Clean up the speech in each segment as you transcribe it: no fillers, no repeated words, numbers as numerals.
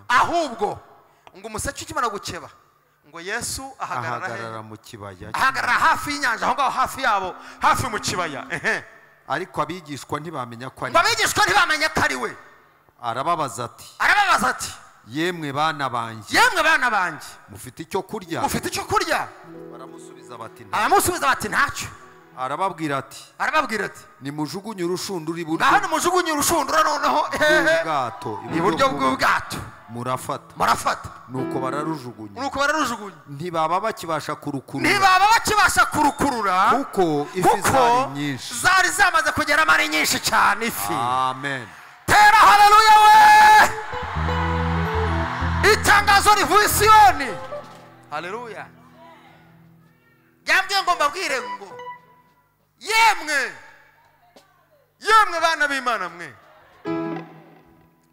Ahubwo ngo umuseke ukimara gukeba ngo Yesu ahagarara mu kibaya, ahagarara hafi y'inyanja, aho ngaho hafi yabo, hafi mu kibaya. Ariko abigishwa ntibamenya ko ari we. Abigishwa ntibamenya ko ari we. Arababaza ati yemwe bana banjye, yemwe bana banjye, mufite icyo kurya? Mufite icyo kurya? Baramusubiza bati ntacyo. Arababwira ati nimujugunye urushundura iburyo. Ngaho nimujugunye urushundura noneho bw'ubwato, iburyo bw'ubwato, murafata. Nuko bararujugunya, ntibaba bakibasha kurukurura, kuko ifi zari nyinshi, zari zamaze kugeramo ari nyinshi cyane ifi. Amen. Tera haleluya we! Itangazo rivuye i Siyoni. Haleluya. Yambwiye ngo mbabwire ngo yemwe, yemwe bana b'Imana mwe.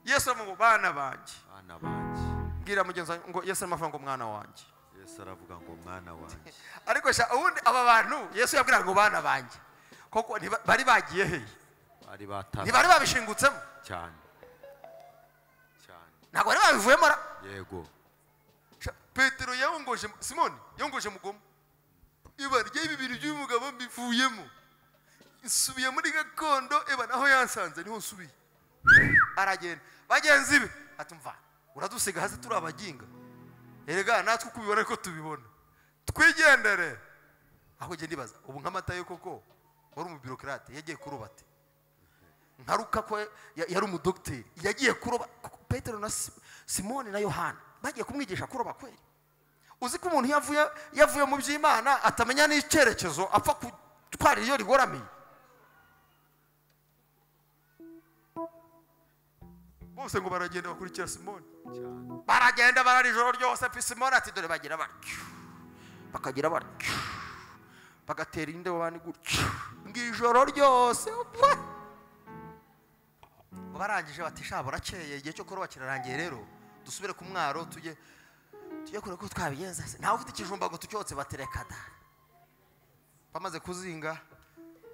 Yesu aravuga ngo bana banjye. Bana banjye. Mbwira mugenzi wanjye ngo Yesu aravuga ngo mwana wanjye. Yesu aravuga ngo mwana wanjye. Ariko sha ubundi aba bantu Yesu yabwira ngo bana banjye, koko bari bagiye he? Bari batara. Ntibari babishingutsemo cyane. Cyane. Ntabwo bari babivuyemo ra. Yego. Petero yawongoje Simoni, yongoje mugomo. Iba rye bibiri by'umugabo mbivuyemo. Nsubiye muri gakondo, eba naho yansanze niho nsubiye. Aragenda. Bagenzi be atumva uradusiga hasi turi abaginga. Erega natwe kubibona ko tubibona. Twigendere. Aho je ndibaza ubu nka Matayo koko wari umu bureaucrate yagiye kuroba ate? Nka Luka ko yari umudocteur yagiye kuroba. Petero na Simoni na Yohana bagiye kumwigisha kuroba kweli. Uzi ko umuntu yavuye mu by'Imana atamenya n'icyerekezo, apfa gutwara iyo rigoramiye. Bose ngo baragenda bakurikira Simoni. Baragenda barara ijoro ryose. Simoni ati dore bagira batyo, bakagira batyo, bagatera indobani gutyo ngijoro ryose. Barangije bati sha burakeye, igihe cyo kuroba kirarangiye, rero dusubire ku mwaro tujye kure ko twabigenza. Ntawe ufite ikijumba ngo tucyotse, batereka da. Bamaze kuzinga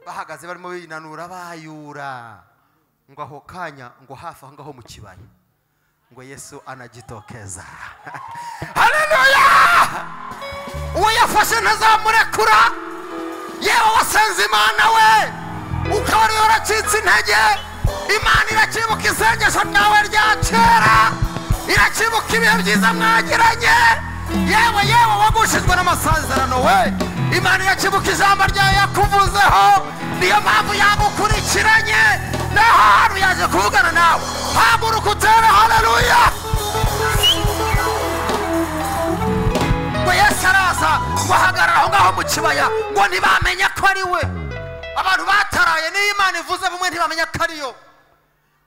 bahagaze barimo binanura bayura, ngo aho kanya ngo hafi aho ngaho mu kibaya ngo Yesu anajitokeza. Haleluya! Uwo yafashe ntazamurekura. Yewe wasenze Imana we ukaba ariyo waracitse intege, Imana irakibuka isengesho ryawe rya kera, irakibuka ibihe byiza mwagiranye. Yewe yewe wagushijwe n'amasezerano we, Imana irakibuka ijambo ryayo yakuvuzeho, niyo mpamvu yagukurikiranye. Naho hantu yaje kuvugana nawe, haguruka utere haleluya. Ngo Yesu araza ngo ahagarara aho ngaho mu kibaya, ngo ntibamenya ko ari we. Abantu bataraye niyo Imana ivuze bumwe ntibamenya ko ariyo,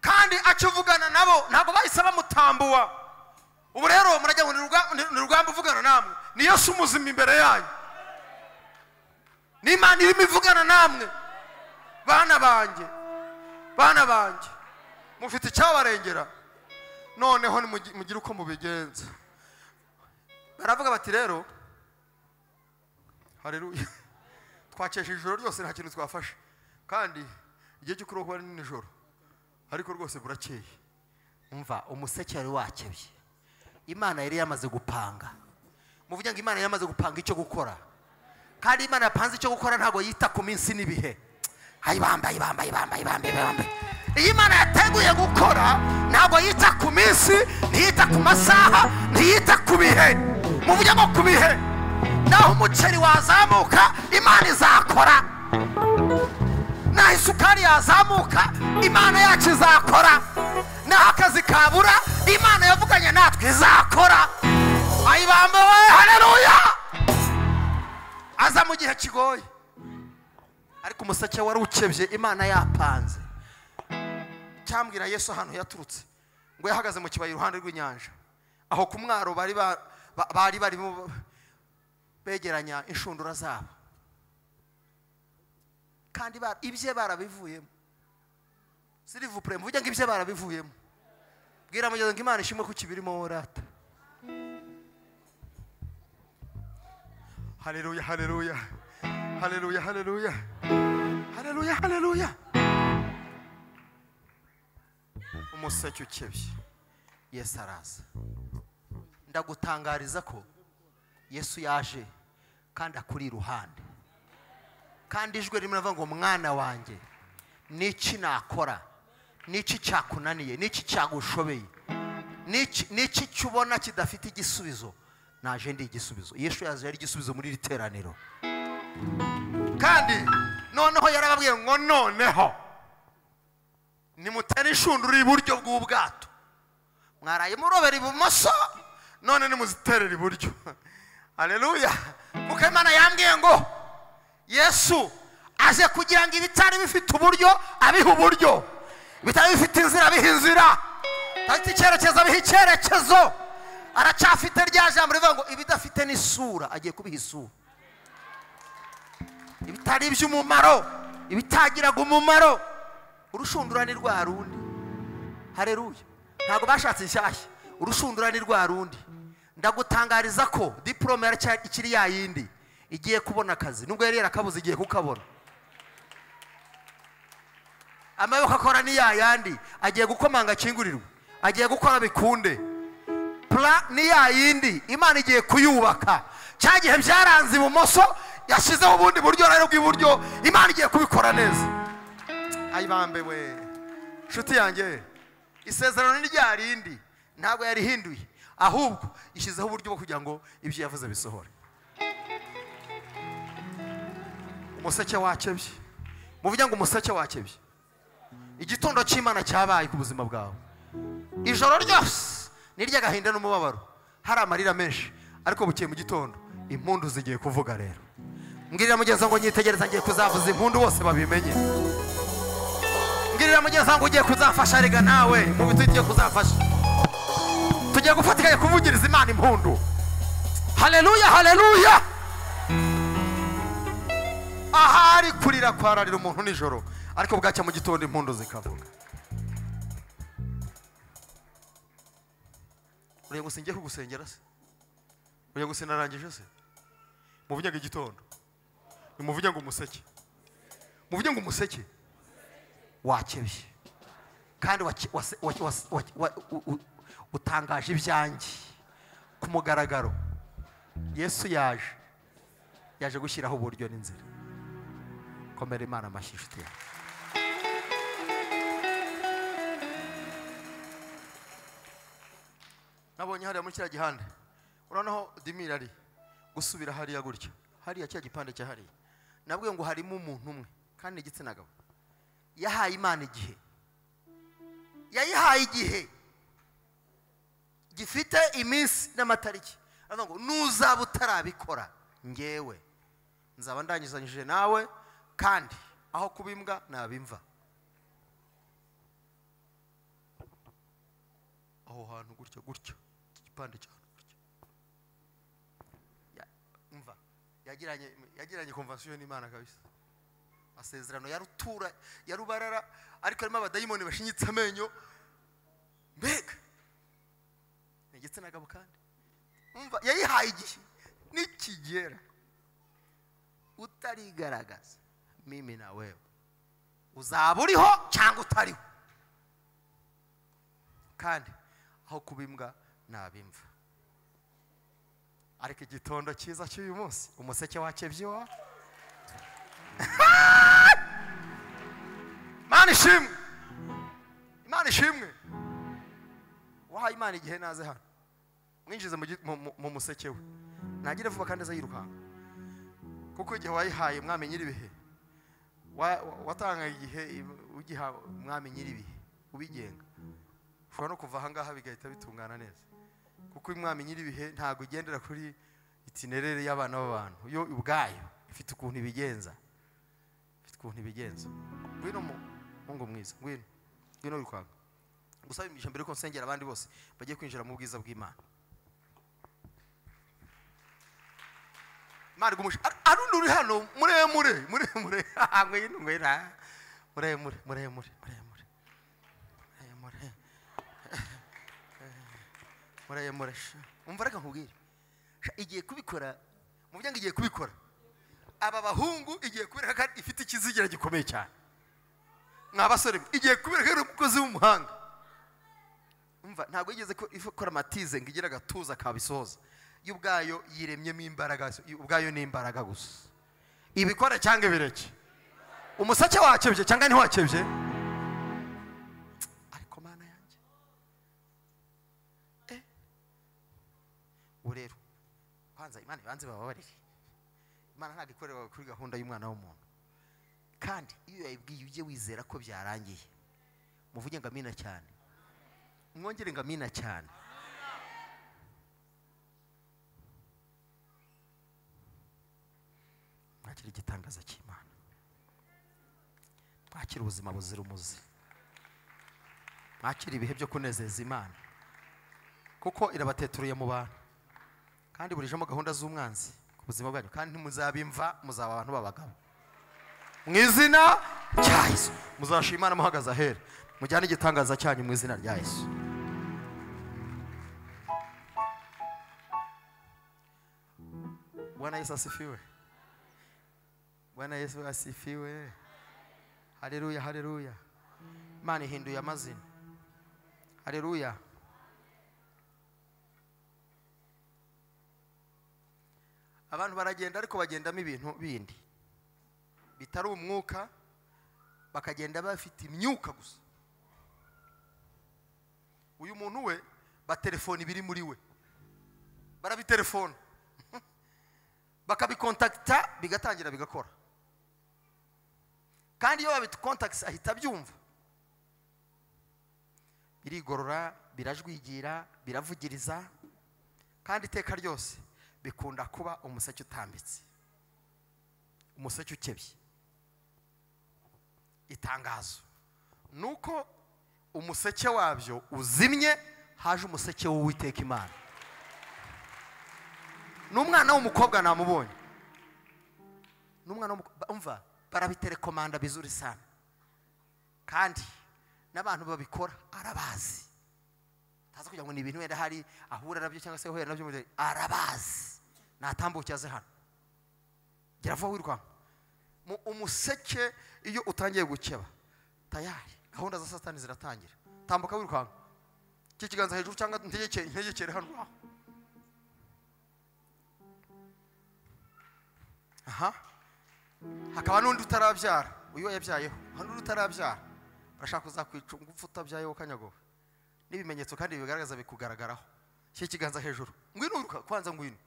kandi akivugana nabo ntabwo bahise bamutambuwa. Ubu rero murajya ngo ni urugamba uvugana namwe, ni Yesu muzima imbere yanyu, ni Imana irimo ivugana namwe. Bana banjye, bana banjye, mufite icyabarengera, noneho mugire uko mubigenza. Baravuga bati rero haleluya, twakesha ijoro ryose nta kintu twafashe, kandi igihe cyo kuroba ni nijoro, ariko rwose burakeye. Umva umuseke wari wakebye, Imana yari yamaze gupanga. Muvuge ngo Imana yamaze gupanga icyo gukora, kandi Imana yapanze icyo gukora ntago yita ku minsi n'ibihe. Ayibamba ibamba ibamba ibamba ibamba. Iyo Imana yateguye gukora ntabwo yita ku minsi, ntiyita ku masaha, ntiyita ku bihe. Muvuge ngo ku bihe. Naho umuceri wazamuka Imana izakora, naho isukari yazamuka Imana yacu izakora, naho akazi kabura Imana yavuganye natwe izakora. Ayibamba we, haleluya. Aza mu gihe kigoye, ariko umuseke wari ukebye Imana yapanze. Cyambwira Yesu ahantu yaturutse, ngo yahagaze mu kibaya iruhande rw'inyanja, aho ku mwaro bari barimo begeranya inshundura zabo, kandi ibye barabivuyemo. S'il vous plaît, muvuge ngo ibye barabivuyemo. Bwira mugenzi ngo Imana ishimwe ko kibirimo worata. Haleluya, haleluya, haleluya, haleluya, haleluya, haleluya. Umuseke ukebye, Yesu araza. Ndagutangariza ko Yesu yaje kandi akuri iruhande, kandi ijwi rimwe rivuga ngo mwana wanjye, niki nakora, niki cyakunaniye, niki cyagushobeye, niki cyubona kidafite igisubizo, naje ndi igisubizo. Yesu yaje ari igisubizo muri iri teraniro. Kandi noneho yarababwiye ngo noneho nimutere inshundura iburyo bw'ubwato, mwaraye murobera ibumoso, none nimuziterera iburyo. Haleluya. Kuko Imana yambwiye ngo Yesu aje kugira ngo ibitari bifite uburyo abihe uburyo, ibitari bifite inzira abihe inzira, ibitafite icyerekezo abihe icyerekezo. Aracyafite rya jambo rivuga ngo ibidafite n'isura agiye kubiha isura, ibitari iby'umumaro, ibitagiraga umumaro. Urushundura ni rwa rundi. Haleluya. Ntabwo bashatse inshyashya, urushundura ni rwa rundi. Ndagutangariza ko diplome ikiri ya yindi, igiye kubona akazi nubwo yari yarakabuze, igiye kukabona. Amaboko akora ni ya yandi, agiye gukomanga akingurirwe, agiye gukora bikunde. Plan ni ya yindi, Imana igiye kuyubaka. Cya gihe byaranze ibumoso, yashyizeho ubundi buryo rero bw'iburyo, Imana igiye kubikora neza. Ayibambe we, nshuti yanjye, isezerano ni rya rindi, ntabwo yarihinduye, ahubwo ishyizeho uburyo bwo kugira ngo ibyo yavuze bisohore. Umuseke wakebye, muvuge ngo umuseke wakebye. Igitondo cy'Imana cyabaye ku buzima bwawe. Ijoro ryose ni iry'agahinda n'umubabaro, hari amarira menshi, ariko bukeye mu gitondo impundu zigiye kuvuga. Rero mbwirira mugenzi ngo nyitegereza, ngiye kuzavuza impundu bose babimenye. Mbwirira mugenzi ngo ugiye kuzafasha, rega nawe mu bitu ugiye kuzafasha. Tugiye gufatikanya kuvugiriza Imana impundu. Haleluya, haleluya. Ahari kurira kwararira umuntu nijoro, ariko bwacya mu gitondo impundu zikavuga. Uriye gusa ngiye kugusengera se? Uriye gusa narangije se? Muvuge ngo igitondo, nimuvuge ngo umuseke, muvuge ngo umuseke wakebye, kandi utangaje ibyanjye ku mugaragaro. Yesu yaje gushyiraho uburyo n'inzira. Komera Imana amashyi inshuti yawe. Nabonye hariya muri kiriya gihande, urabona Dimira ari gusubira hariya gutya, hariya cya gipande cya hariya. Nabwiye ngo harimo umuntu umwe kandi igitsina gabo, yahaye Imana igihe, yayihaye igihe gifite iminsi n'amatariki. Aravuga ngo nuzaba utarabikora ngewe nzaba ndangizanyije nawe, kandi aho kuba imbwa nabimva. Aho hantu gutya gutya, igipande cyane gutya, umva yagiranye convention n'Imana kabisa, asezerano ya rutura ya rubarara, ariko harimo abadayimoni bashinyitse amenyo. Mbega ni igitsina gabo, kandi umva yayihaye igihe nikigera utarigaragaza, mimi na wewe uzaba uriho cyangwa utariho, kandi aho kuba imbwa nabimva. Ariko igitondo cyiza cy'uyu munsi, umuseke wakebye wa Imana ishimwe, Imana ishimwe. Wahaye Imana igihe naze hano, mwinjize mu museke we, nagire vuba kandi azayirukanka, kuko igihe wayihaye mwami nyiribihe, watanga igihe ugiha mwami nyiribihe ubigenga, ushobora no kuva ahangaha bigahita bitungana neza, kuko umwami nyiribihe ntabwo ugendera kuri itinerere y'abana b'abantu, yo ubwayo ifite ukuntu ibigenza, ifite ukuntu ibigenza. Ngwino muhungu mwiza, ngwino, ngwino wirukanka. Gusaba imigisha mbere ko nsengera abandi bose bagiye kwinjira mu bwiza bw'Imana. Imana igumushe. Arundi uri hano muremure, muremure, ngwino, ngwino, muremure, muremure, muremure, muremure, muremure. Umva reka nkubwire, igiye kubikora, muvuge ngo igiye kubikora. Aba bahungu igiye kubereka kandi ifite ikizigira gikomeye cyane. Mwa basore, igiye kubereka ari umukozi w'umuhanga. Umva, ntabwo yigeze ikora amatize ngo igire agatuza kabisoza. Yo ubwayo yiremyemo imbaraga, ubwayo ni imbaraga gusa. Ibikora cyangwa ibireke. Umuseke wakebye cyangwa ntiwakebye? Ariko Mana yanjye. Ubu rero kwanza Imana ibanze bababarire. Imana ntabwo ikorera kuri gahunda y'umwana w'umuntu. Kandi iyo yayibwiye ujye wizera ko byarangiye. Muvuge ngo amina cyane. Mwongere ngo amina cyane. Mwakire igitangaza cy'Imana. Mwakire ubuzima buzira umuze. Mwakire ibihe byo kunezeza Imana. Kuko irabateturuye mu bantu. Kandi burijemo gahunda z'umwanzi ku buzima bwanyu, kandi ntimuzabimva, muzaba abantu b'abagabo. Mu izina rya Yesu muzashima Imana muhagaze ahera. Mujyane igitangaza cyanyu mu izina rya Yesu. Bwana Yesu asifiwe. Bwana Yesu asifiwe. Haleluya, haleluya. Imana ihinduye amazina. Haleluya. Abantu baragenda ariko bagendamo ibintu bindi bitari umwuka, bakagenda bafite imyuka gusa. Uyu muntu we batelefone ibiri muri we, barabitelefone bakabikontakta bigatangira bigakora. Kandi iyo babikontakta ahita abyumva, birigorora, birajwigira, biravugiriza. Kandi iteka ryose bikunda kuba umuseke utambitse, umuseke ukebye. Itangazo nuko umuseke wabyo uzimye, haje umuseke w'Uwiteka Imana. N'umwana w'umukobwa namubonye, n'umwana w'umukobwa, umva, barabiterekomanda bizuri sana. Kandi n'abantu babikora arabazi. Taza kugira ngo ni ibintu wenda hari ahura nabyo cyangwa se ahura nabyo, arabazi. Natambuke aze hano. Gira vuba wirukanka. Umuseke iyo utangiye gukeba, tayari gahunda za Satani ziratangira. Tambuka wirukanka. Iki kiganza hejuru cyangwa ntegekere hano. Aha. Hakaba n'undi utarabyara, uyu yabyayeho. Hano n'undi utarabyara. Barashaka kuzakwica ngo utabyayeho kanyago. N'ibimenyetso kandi bigaragaza bikugaragaraho. Iki kiganza hejuru. Ngwino wiruka kwanza, ngwino.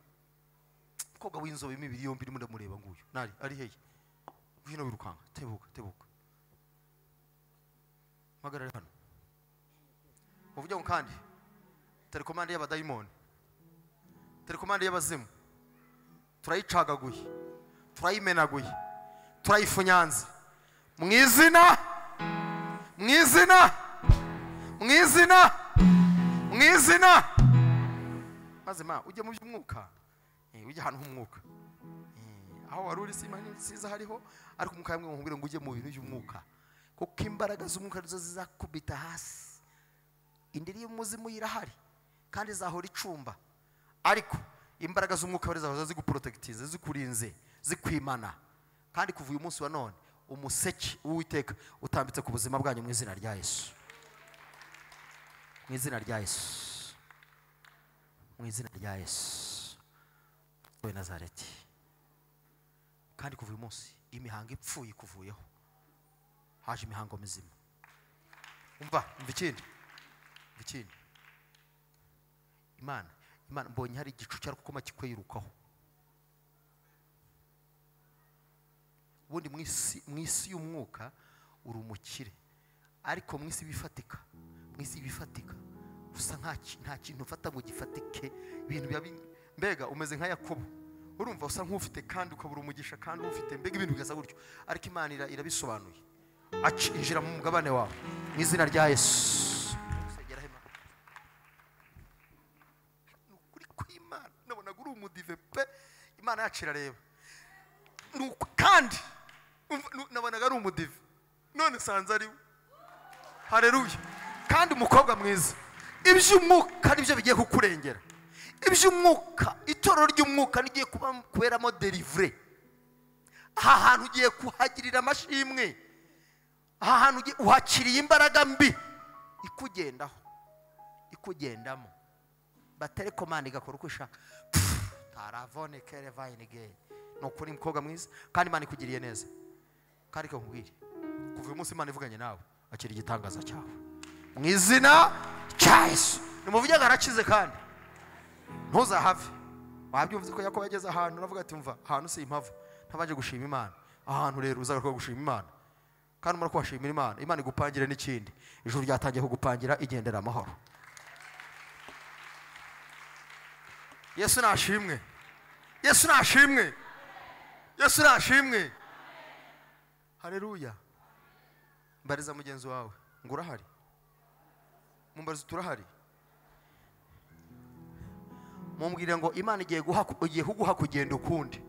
Mukobwa w'inzobe imibiri yombi irimo ndamureba nguyu. Nari ari heye. Ngwino wirukanka, tebuka, tebuka. Mpagarare hano. Muvuge ngo kandi telekomande y'abadayimoni, telekomande y'abazimu, turayicagaguye, turayimenaguye, turayifunyanze mu izina, mu izina, mu izina, mu izina. Maze ma ujye mu by'umwuka, ujye ahantu h'umwuka. Aho wari uri siza hariho, ariko umwuka yamwe nkubwire ngo ujye mu bintu by'umwuka, kuko imbaraga z'umwuka nizo zizakubita hasi. Indiri y'umuzimu irahari kandi zahora icumba, ariko imbaraga z'umwuka bari zahoza ziguprotectize, zikurinze, zikwimana. Kandi kuva uyu munsi wa none umuseke w'Uwiteka utambitse ku buzima bwanyu mu izina rya Yesu. Mu izina rya Yesu. Mu izina rya Yesu we Nazareti. Kandi kuva uyu munsi imihango ipfuye ikuvuyeho, haje imihango mizima. Umva, umva ikindi. Ikindi. Imana mbonye hari igicu cyari kukoma kikwirukaho. Ubundi mu isi y'umwuka uri umukire, ariko mu isi bifatika, mu isi bifatika usa nta kintu ufata ngo gifatike. Ibintu bya mbega umeze nka Yakobo, urumva usa nk'ufite kandi ukabura umugisha kandi ufite, mbega ibintu bigasa gutyo. Ariko Imana irabisobanuye, injira mu mugabane wawe mu izina rya Yesu. Nukuri kw'Imana nabonaga uri umudive pe. Imana yacu irareba. Kandi nabonaga ari umudive, none sanze ari we. Haleluya. Kandi umukobwa mwiza, iby'umwuka nibyo bigiye kukurengera. Iby'umwuka, itorero ry'umwuka rigiye kuberamo delivery. Aha hantu ugiye kuhagirira amashimwe, aha hantu uhakiriye imbaraga mbi ikugendaho, ikugendamo batelekomande igakora uko ishaka. Taravone kerevayini geni. Ni ukuri mukobwa mwiza, kandi Imana ikugiriye neza. Kandi kakubwire, kuva uyu munsi Imana ivuganye nawe, akira igitangaza cyawe mu izina rya Yesu. Nimuvuge ngo arakize kandi ntuzahave. Wabyumvise ko Yakobo yageze ahantu aravuga ati mva ahantu si impava ntabanje gushima Imana. Ahantu rero uzagaruka gushima Imana, kandi umara kuhashimira Imana, Imana igupangire n'ikindi. Ijuru ryatangiye kugupangira, igendera amahoro. Yesu nashimwe, Yesu nashimwe, Yesu nashimwe. Haleluya. Mbariza mugenzi wawe ngo urahari, mumbarize turahari, mumbwire ngo Imana igiye kuguha kugenda ukundi,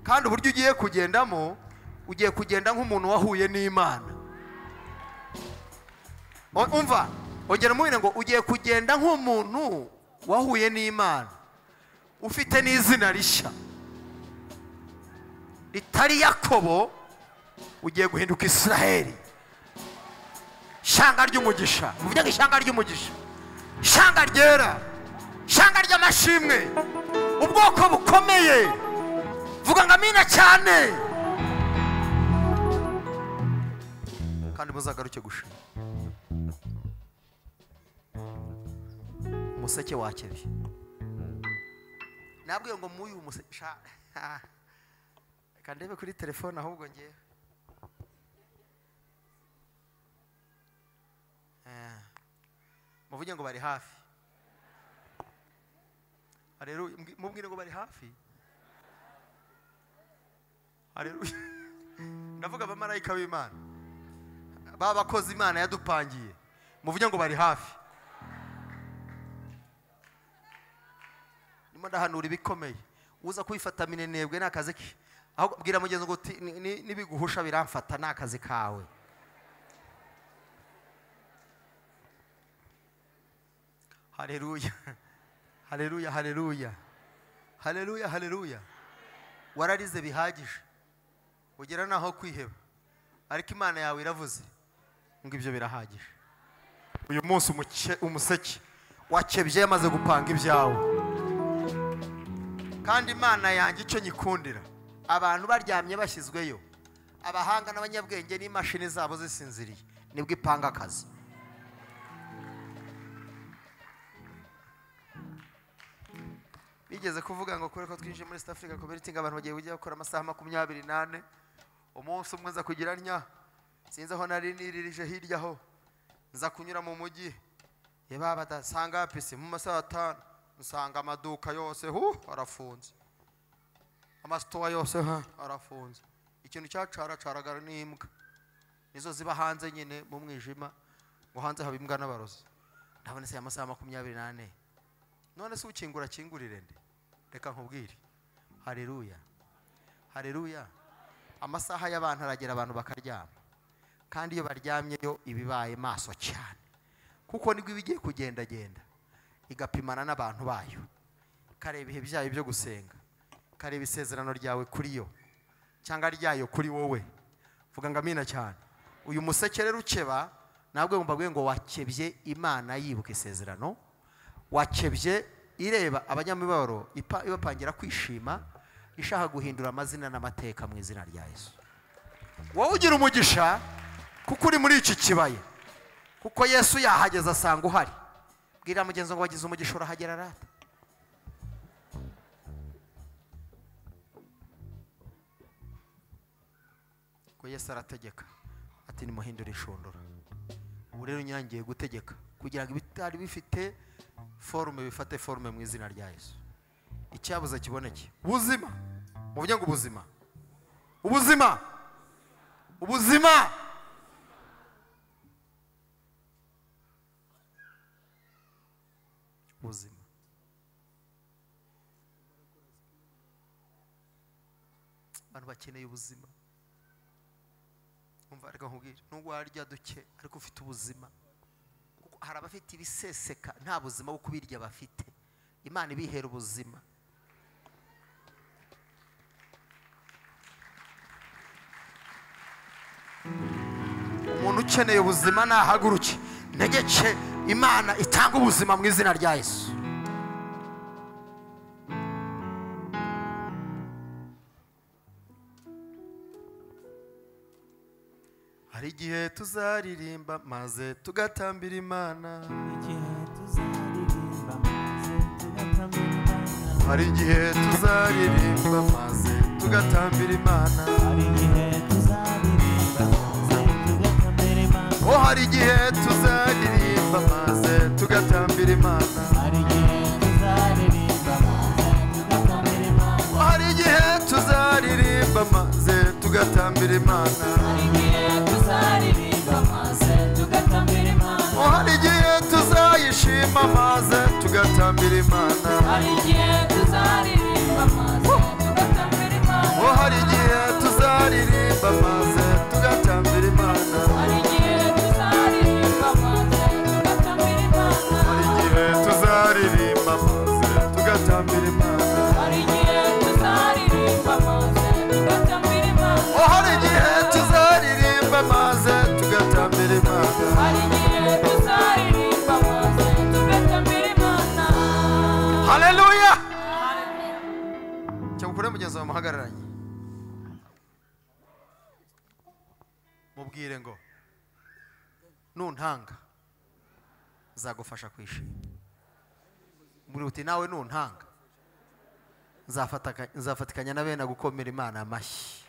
kandi uburyo ugiye kugendamo ugiye kugenda nk'umuntu wahuye n'Imana. Umva, ongera umubwire ngo ugiye kugenda nk'umuntu wahuye n'Imana, ufite n'izina rishya ritari Yakobo, ugiye guhinduka Israheli, ishyanga ry'umugisha. Muvuge ngo ishyanga ry'umugisha, ishyanga ryera, ishyanga ry'amashimwe, ubwoko bukomeye. Vuga ngo amina cyane. Kandi muzagaruke gushima. Umuseke wakebye, nabwiye ngo muyu umuseke. Reka ndebe kuri telefone ahubwo ngewe. Muvuge ngo bari hafi. Haleluya. Mubwire ngo bari hafi. Haleluya. Ndavuga abamarayika b'Imana, babakozi Imana yadupangiye. Muvuge ngo bari hafi. Ndimo ndahanura ibikomeye, uza kwifata minenebwe n'akazi ke. Aho bwira mugenzi ngo nibiguhusha biramfata n'akazi kawe. Haleluya, haleluya, haleluya, haleluya, haleluya. Wararize bihagije ugera naho kwiheba, ariko Imana yawe iravuze ngo ibyo birahagije. Uyu munsi umuseke wakebye yamaze gupanga ibyawe. Kandi Imana yanjye icyo nyikundira, abantu baryamye bashyizweyo, abahanga n'abanyabwenge n'imashini zabo zisinziriye, nibwo ipanga akazi. Bigeze kuvuga ngo kure ko twinjiye muri East Africa Community, abantu bagiye kujya bakora amasaha 24. Umunsi umwe nza kugira ntya, sinzi aho nari niririje hirya aho, nza kunyura mu mujyi, yebaba dasanga pisi mu masaha 5, nsanga amaduka yose arafunze, amasitowa yose arafunze. Ikintu cyacaracaraga n'imbwa, nizo ziba hanze nyine mu mwijima, ngo hanze haba imbwa n'abarozi. Ndabona se amasaha 24. None se ukingura kingurire nde? Reka nkubwire. Haleluya, haleluya. Amasaha y'abantu aragera abantu bakaryama, kandi iyo baryamye yo ibibaye maso cyane, kuko nibwo ibigiye kugendagenda igapimana n'abantu bayo, kareba ibihe byayo byo gusenga, kareba isezerano ryawe kuri yo cyangwa ryayo kuri wowe. Vuga ngo amina cyane. Uyu museke rero ukeba, nabwo mbabwiye ngo wakebye Imana yibuka isezerano, wakebye ireba abanyamibabaro ibapangira kwishima, ishaka guhindura amazina n'amateka mu izina rya Yesu. Wowe ugira umugisha kuko uri muri iki kibaya, kuko Yesu yahageze asanga uhari. Bwira mugenzi ngo wagize umugisha urahagera rata. Ko Yesu arategeka ati nimuhindure inshundura. Ubu rero nyangiye gutegeka kugira ngo ibitari bifite forume bifate forume mu izina rya Yesu. Icyabuze kiboneke. Ubuzima. Muvuge ngo ubuzima. Ubuzima. Ubuzima. Ubuzima. Abantu bakeneye ubuzima. Umva reka nkubwire, nubwo warya duke ariko ufite ubuzima. Kuko hari abafite ibiseseka nta buzima bwo kubirya bafite. Imana ibihera ubuzima. Umuntu ukeneye ubuzima nahaguruke. Ntegeke Imana itanga ubuzima mu izina rya Yesu. Hari igihe tuzaririmba maze tugatambira Imana. Hari igihe tuzaririmba maze tugatambira Imana. Oh, hari igihe tuzaririmba maze tugatambira Imana. Oh, hari igihe tuzaririmba maze tugatambira Imana. Oh, hari igihe tuzayishima maze tugatambira Imana. Oh, hari igihe tuzaririmba maze tugatambira Imana. Hari igihe tuzaririmba maze tugatambira Imana. Oh, hari igihe tuzaririmba maze tugatambira Imana. Haleluya. Cyangwa mugenzi wawe muhagararanye, mubwire ngo nuntanga nzagufasha kwishima. Muri uti nawe nuntanga nzafatikanya na bene gukomera Imana amashyi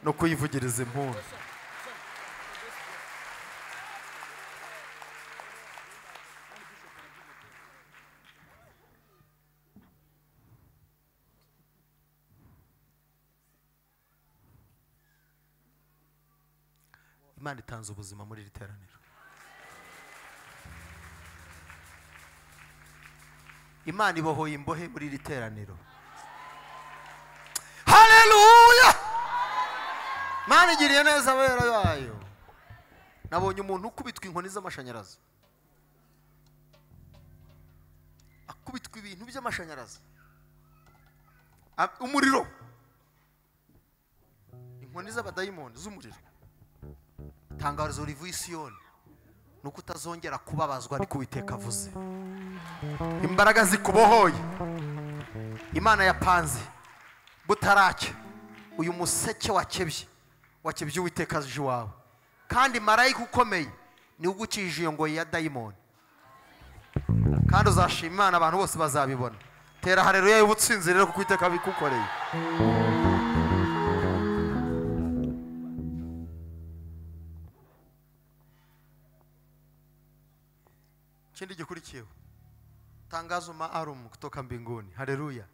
no kuyivugiriza impundu. Imana itanze ubuzima muri iri teraniro. Imana ibohoye imbohe muri iri teraniro. Haleluya! Imana igiriye neza abera bayo. Nabonye umuntu ukubitwa inkoni z'amashanyarazi, akubitwa ibintu by'amashanyarazi, umuriro, inkoni z'abadayimoni z'umuriro. Itangazo rivuye i Siyoni nuko utazongera kubabazwa, ariko Uwiteka avuze. Imbaraga zikubohoye Imana yapanze butaracya uyu museke wakebye, wakebye Uwiteka aje iwawe, kandi marayika ukomeye ni ugukijije iyo ngoyi ya dayimoni, kandi uzashima Imana, abantu bose bazabibona. Tera haleluya y'ubutsinzi rero kuko Uwiteka abikukoreye. Ikindi gikurikiyeho, tangazo maalum kutoka mbinguni. Haleluya.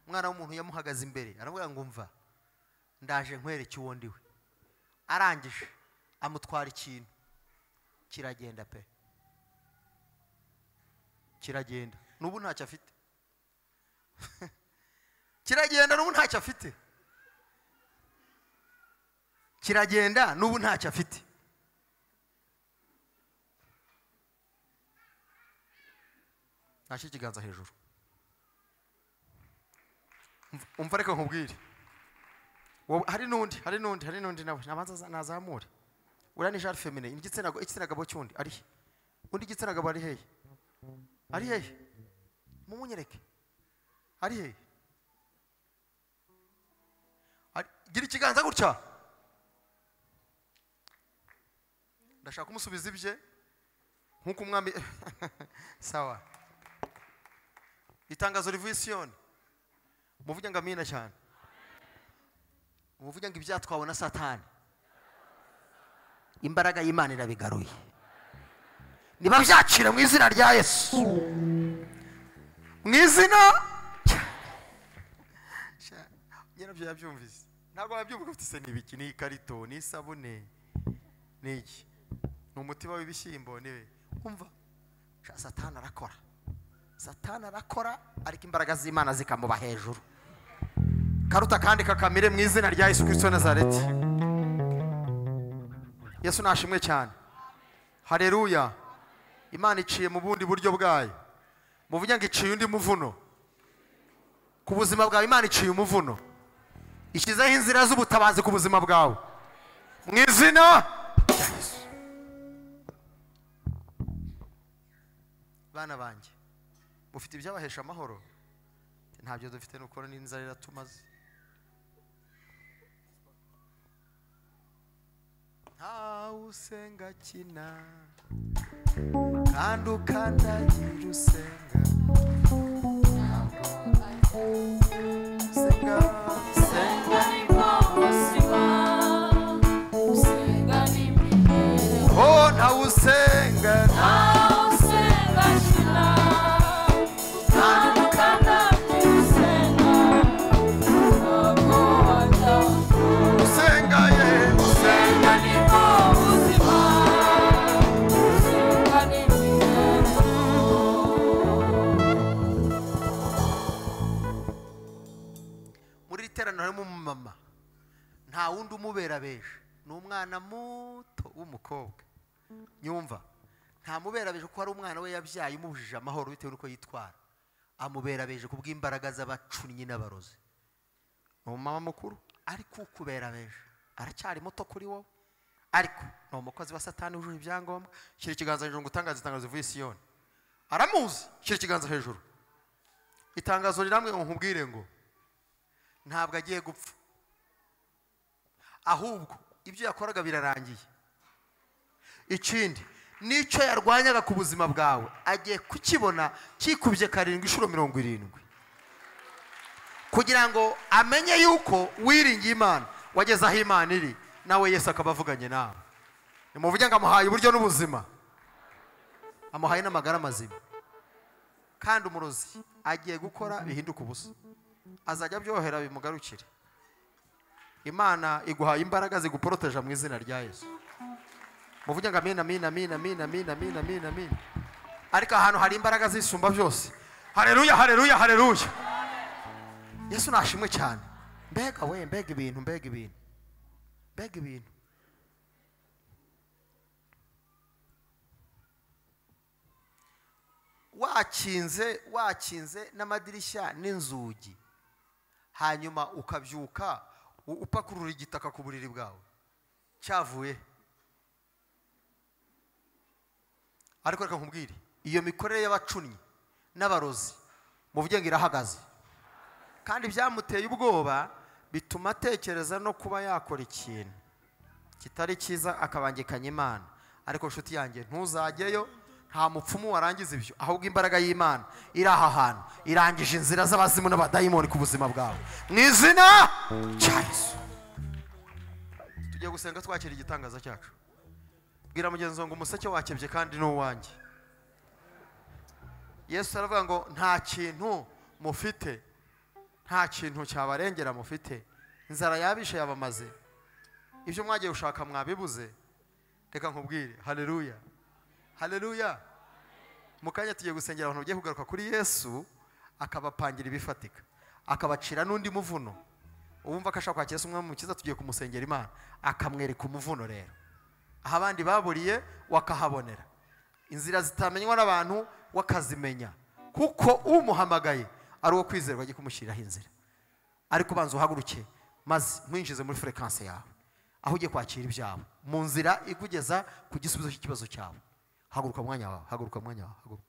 Umwana w'umuntu yamuhagaze imbere aravuga ngo mva ndaje nkwereke uwo ndiwe. Arangije amutwara ikintu kiragenda pe, kiragenda n'ubu ntacyo afite. Kiragenda n'ubu ntacyo afite. Kiragenda n'ubu ntacyo afite. Nashyira ikiganza hejuru. Umva reka nkubwire. Hari n'undi, hari n'undi, hari n'undi nawe nabanza nazamure. Uriya ni genre féminin, igitsina gabo cy'undi ari he? Undi igitsina gabo ari hehe? Ari hehe? Mumunyereke. Ari hehe? Gira ikiganza gutya. Ndashaka kumusubiza ibye nkuko umwami. Sawa. Itangazo rivuye i Siyoni. Muvuge ngo amina cyane. Muvuge ngo ibyatwawe na Satani, imbaraga y'Imana irabigaruye. Niba byakira mu izina rya Yesu, mu izina nyirabyo yabyumvise. Ntabwo wabyumva ufite se n'ibiki, ni ikarito, ni isabune, ni iki, ni umutima w'ibishyimbo, ni umva. Satani arakora, Satani arakora, ariko imbaraga z'Imana zikamuba hejuru. Karuta kandi kakamire mu izina rya Yesu Kristo wa Nazareti. Yesu nashimwe cyane. Haleluya. Imana iciye mu bundi buryo bwayo. Muvuge ngo iciye undi muvuno ku buzima bwawe. Imana iciye umuvuno, ishyizeho inzira z'ubutabazi ku buzima bwawe mu izina rya Yesu. Bana banjye, mufite ibyabahesha amahoro? Ntabyo dufite, nuko n'inzara iratumaze. Ntawe usenga akina kandi ukandagira usenga. Senga, Senga ni bwo buzima, usenga ni imibereho. Oh, ntawe usenga, Ntawe usenga akina kandi ukandagira usenga, ntabwo wajya usenga ye, usenga. Usenga ni bwo buzima, usenga ni imibereho. Muri iri teraniro harimo umumama, nta wundi umuberabeje, ni umwana muto w'umukobwa. Nyumva, nta muberabeje kuko hari umwana we yabyaye umubujije amahoro bitewe n'uko yitwara. Amuberabeje kubw'imbaraga z'abacunnyi n'abarozi. Ni umumama mukuru ariko ukuberabeje aracyari muto kuri wowe, ariko ni umukozi wa Satani wujuje ibyangombwa. Shyira ikiganza hejuru ngo utangaze itangazo rivuye i Siyoni. Aramuzi, shyira ikiganza hejuru. Itangazo riramwe ngo nkubwire ngo ntabwo agiye gupfa, ahubwo ibyo yakoraga birarangiye. Ikindi n'icyo yarwanyaga ku buzima bwawe agiye kukibona kikubye 7 inshuro 70, kugira ngo amenye yuko wiringiye Imana, wageze aho Imana iri, nawe Yesu akaba avuganye nawe. Nimuvuge ngo amuhaye uburyo n'ubuzima, amuhaye n'amagara mazima. Kandi umurozi agiye gukora bihinduka ubusa, azajya abyohera bimugarukire. Imana iguhaye imbaraga ziguporoteja mu izina rya Yesu. Muvuge ngo amina, amina, amina, amina, amina, amina, amina, amina. Ariko ahantu hari imbaraga zisumba byose. Haleluya, haleluya, haleluya. Yesu nashimwe cyane. Mbega we, mbega ibintu, mbega ibintu, mbega ibintu. Wakinze, wakinze n'amadirishya n'inzugi, hanyuma ukabyuka upakurura igitaka ku buriri bwawe cyavuye. Ariko reka nkubwire, iyo mikorere y'abacunnyi n'abarozi muvuge ngo irahagaze. Kandi byamuteye ubwoba, bituma atekereza no kuba yakora ikintu kitari cyiza, akabangikanya Imana. Ariko nshuti yanjye, ntuzajyeyo, nta mupfumu warangiza ibyo, ahubwo imbaraga y'Imana iri aha hantu irangije inzira z'abazimu n'abadayimoni ku buzima bwawe mu izina rya Yesu. Tugiye gusenga twakira igitangaza cyacu. Bwira mugenzi wawe ngo umuseke wakebye kandi ni uwanjye. Yesu aravuga ngo nta kintu mufite, nta kintu cyabarengera mufite, inzara yabishe yabamaze, ibyo mwagiye gushaka mwabibuze. Reka nkubwire, haleluya, haleluya. Mu kanya tugiye gusengera abantu bagiye kugaruka kuri Yesu, akabapangira ibifatika, akabacira n'undi muvuno. Uwumva ko ashaka kwakira Yesu umwami mukiza, tugiye kumusengera Imana akamwereka umuvuno. Rero aho abandi baburiye wakahabonera, inzira zitamenywa n'abantu wakazimenya, kuko umuhamagaye ari uwo kwizerwa, agiye kumushyiriraho inzira. Ariko banza uhaguruke maze mwinjize muri fréquence yawe, aho ugiye kwakira ibyawe, mu nzira ikugeza ku gisubizo cy'ikibazo cyawe. Haguruka mwanya wawe, haguruka mwanya wawe, haguruka.